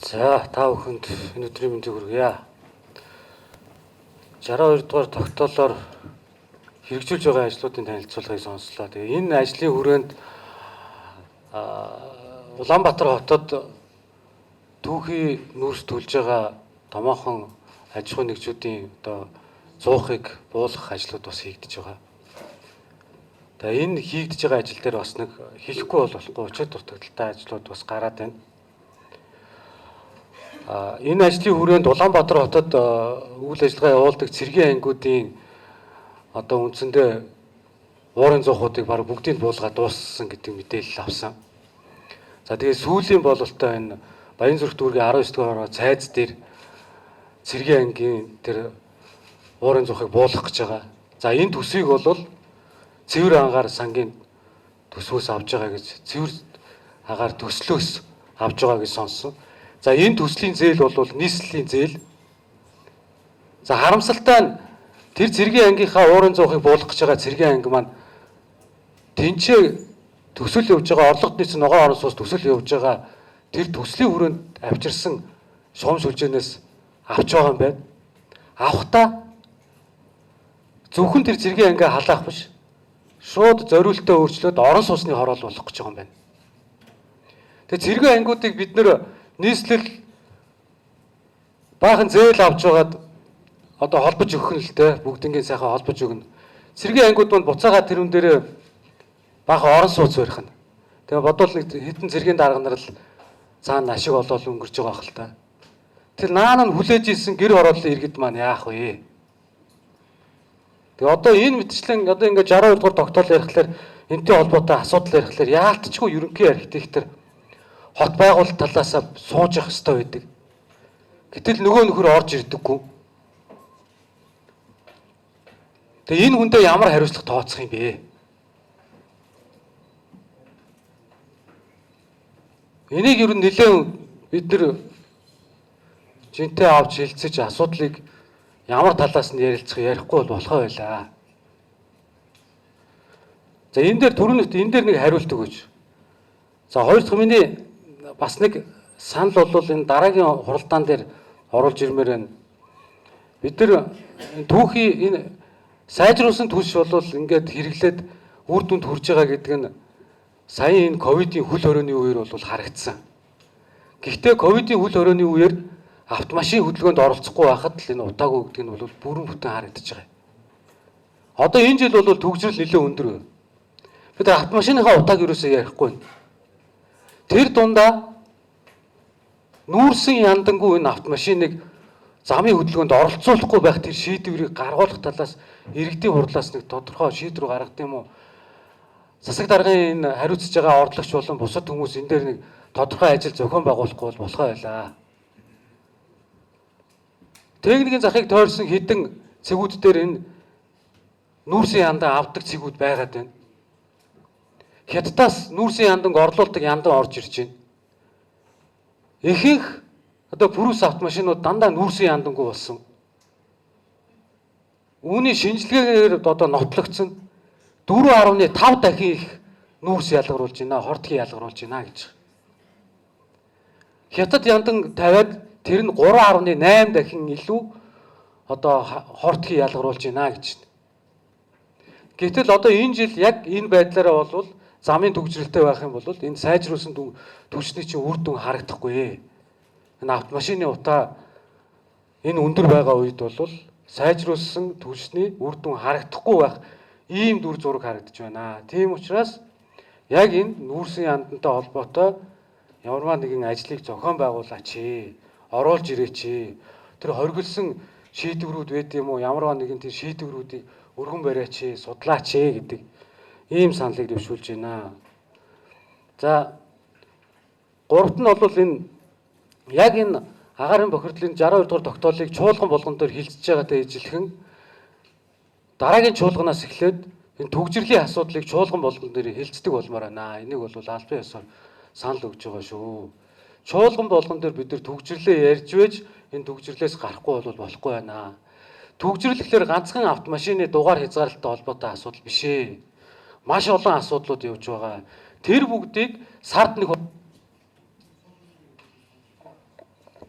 За, та бүхэнд энэ өдрийн мэндийг хүргье. 62 дугаар тогтоолоор хэрэгжүүлж байгаа ажлуудын танилцуулгыг сонслоо. Тэгээ энэ ажлын хүрээнд Улаанбаатар хотод түүхий нүүрс төлж байгаа томоохон аж ахуйн нэгжүүдийн одоо зуухыг буулгах ажлууд бас хийгдэж байгаа. Тэгээ энэ хийгдэж байгаа ажил дээр бас нэг хэлэхгүй бол болохгүй учир дутагдaltaй ажлууд бас гараад байна. Энэ ажлын хүрээнд Улаанбаатар хотод үйл ажиллагаа явуулдаг цэргийн ангиудын одоо үндсэндээ уурын зуухуудыг бараг бүгдийг буулгаад дууссан гэдэг мэдээлэл авсан. За, тэгээ сүүлийн бололтоо энэ Баянзүрх дүүргийн 19 дугаар хороо цайз дээр цэргийн ангийн тэр уурын зуухыг буулгах гэж байгаа. За, энэ төсвийг бол цэвэр ангаар сангийн төсвөөс авч байгаа гэж, цэвэр агаар төслөөс авч байгаа гэж сонссон. За, энэ төслийн зээл бол нийслэлийн зээл. За, харамсалтай нь тэр цэргийн ангийнхаа уурын зуухыг буулгах гэж байгаа цэргийн анги маань тэнцээ төсөл явж байгаа орлогод нийцсэн ногоон орон сууц төсөл явж байгаа тэр төслийн хүрээнд авчирсан шугам сүлжээнээс авч байгаа юм байна. Авахдаа зөвхөн тэр цэргийн ангаа халаах биш, шууд зориултаа өөрчлөөд орон сууцны хороол болох гэж байгаа юм байна. Тэгээ цэргийн ангиудыг бид нэр нийслэл баахан зээл авч байгаад одоо холбож өгөх нь л дээ, бүгднгийн сайхан холбож өгнө. Цэргийн ангиуд манд буцаага тэрүүн дээр баахан орон сууц барих нь. Тэгээ бодвол нэг хэдэн цэргийн дарга нар л цаана ашиг олоод өнгөрч байгаа хэл та. Тэр наана нь хүлээж исэн гэр хорооллын иргэд маань яах вэ? Тэгээ одоо энэ мэтчлэн одоо ингээд 62 дугаар тогтоол ярихлаар энэтэй холбоотой асуудал ярихлаар яалтчгүй ерөнхий архитектор хот байгуулалт талаас сууж явах хэрэгтэй байдаг. Гэтэл нөгөө нөхөр орж ирдэггүй. Тэгээ энэ хүндээ ямар хариуцлага тооцох юм бэ? Энийг ер нь нэлээд бид нар жинтэй авч хэлцэж асуудлыг ямар талаас нь ярилцах, ярихгүй бол болохоо байлаа. За, энэ дээр түрүүнийт энэ дээр нэг хариулт өгөөч. За, хоёр дахь миний бас нэг санал бол энэ дараагийн хуралдаан дээр оруулж ирмээр байна. Бид нар түүхий энэ сайжруулсан түлш бол ингээд хэрэглээд үр дүнд хүрж байгаа гэдэг нь сая энэ ковидын хөл хорионы үеэр бол харагдсан. Гэхдээ ковидын хөл хорионы үеэр автомашин хөдөлгөөнд оролцохгүй байхад л энэ утаагүй гэдэг нь бол бүрэн бүтэн харагдаж байгаа. Одоо энэ жил бол төгжрөл нэлээд өндөр байна. Бид автомашиныхаа утааг юусоо ярихгүй байна. Тэр дундаа нүүрсэн янданггүй энэ автомашиныг замын хөдөлгөөнд оролцуулахгүй байх тэр шийдвэрийг гаргуулах талаас иргэдийн хурлаас нэг тодорхой шийдвэр гаргад юм уу? Засаг даргын энэ хариуцж байгаа орлогч болон бусад хүмүүс энэ дээр нэг тодорхой ажил зохион байгуулахгүй бол болохоо байлаа. Техникийн захыг тойрсон хэдэн цэгүүд дээр энэ нүүрсэн яндан авдаг цэгүүд байгаад байна. Хятадаас нүүрсэн янданг орлуулдаг яндан орж ирж байна. Ихэнх одоо Прус автомашинууд дандаа нүүрсэн янданггүй болсон. Үүний шинжилгээгээр одоо нотлогдсон 4.5 дахин их нүүрс ялгаруулж байна, хортгийн ялгаруулж байна гэж. Хятад яндан тавиад тэр нь 3.8 дахин илүү одоо хортгийн ялгаруулж байна гэж. Гэтэл одоо энэ жил яг энэ байдлаараа бол замын түгжрэлтэй байх юм бол энэ сайжруулсан түвшний чинь үр дүн харагдахгүй. Энэ автомашины утаа энэ өндөр байгаа үед бол сайжруулсан түвшний үр дүн харагдахгүй байх ийм дүр зураг харагдаж байна. Тийм учраас яг энэ нүүрсэн яндантай холбоотой ямарваа нэгэн ажлыг зохион байгуулаач, оруулж ирээч. Тэр хоригдсон шийдвэрүүд байд юм уу? Ямарваа нэгэн тэр шийдвэрүүдийг өргөн бариач, судлаач гэдэг ийм саналыг дэвшүүлж байна. За, гуравт нь бол энэ яг энэ агаарын бохирдлын 62 дугаар тогтоолыг чуулган болгон дээр хилцэж байгаатай ижилхэн дараагийн чуулганаас эхлээд энэ түгжрэлийн асуудлыг чуулган болгон дээр хилцдэг болмоор байна. Энийг бол албан ёсоор санал өгж байгаа шүү. Чуулган болгон дээр бид нар түгжрэлээ ярьж байж энэ түгжрэлээс гарахгүй бол болохгүй байна. Түгжрэл гэхлээр ганцхан автомашины дугаар хязгаарлалттай холбоотой асуудал биш ээ. Маш олон асуудлууд явж байгаа. Тэр бүгдийг сард нэг